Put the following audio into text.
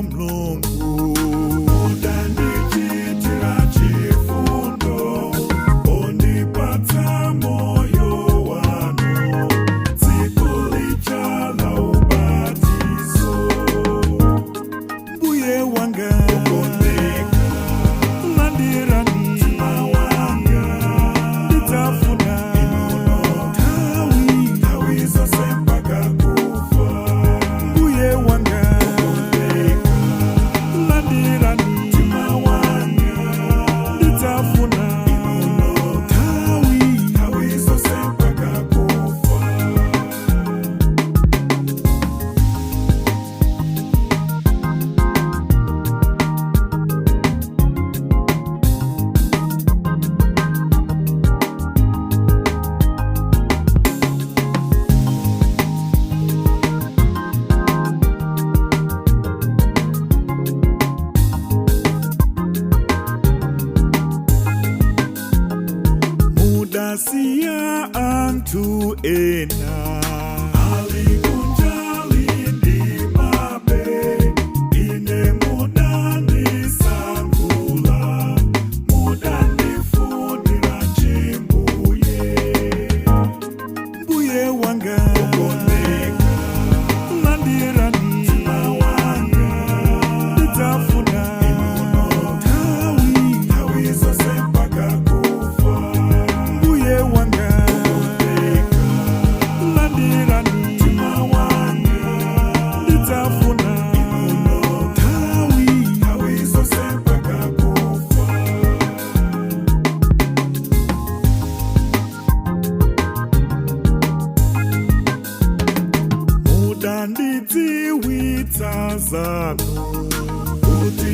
Mulungu. Mudandichitira chifundo, pondipatsa moyo wanu, tsiku lija la ubatizo. Mbuye wanga okondeka, landirani mtima wanga, ndidzafuna inu nthawi, nthawi zonse mpaka kufa. Mbuye wanga okondeka, landirani mtima wanga, ndidzafuna inu nthawi, nthawi zonse mpaka kufa. Mudasiya anthu ena ali kunja ali ndi mabe, ine mudandisankhula, mudandifunira chimbuye. Mbuye wanga okondeka, landirani mtima wanga, ndidzafuna inu nthawi, nthawi zonse mpaka kufa. Mbuye wanga okondeka, landirani mtima wanga, ndidzafuna inu nthawi, nthawi zonse mpaka kufa. Mudandidziwitsa zanu kuti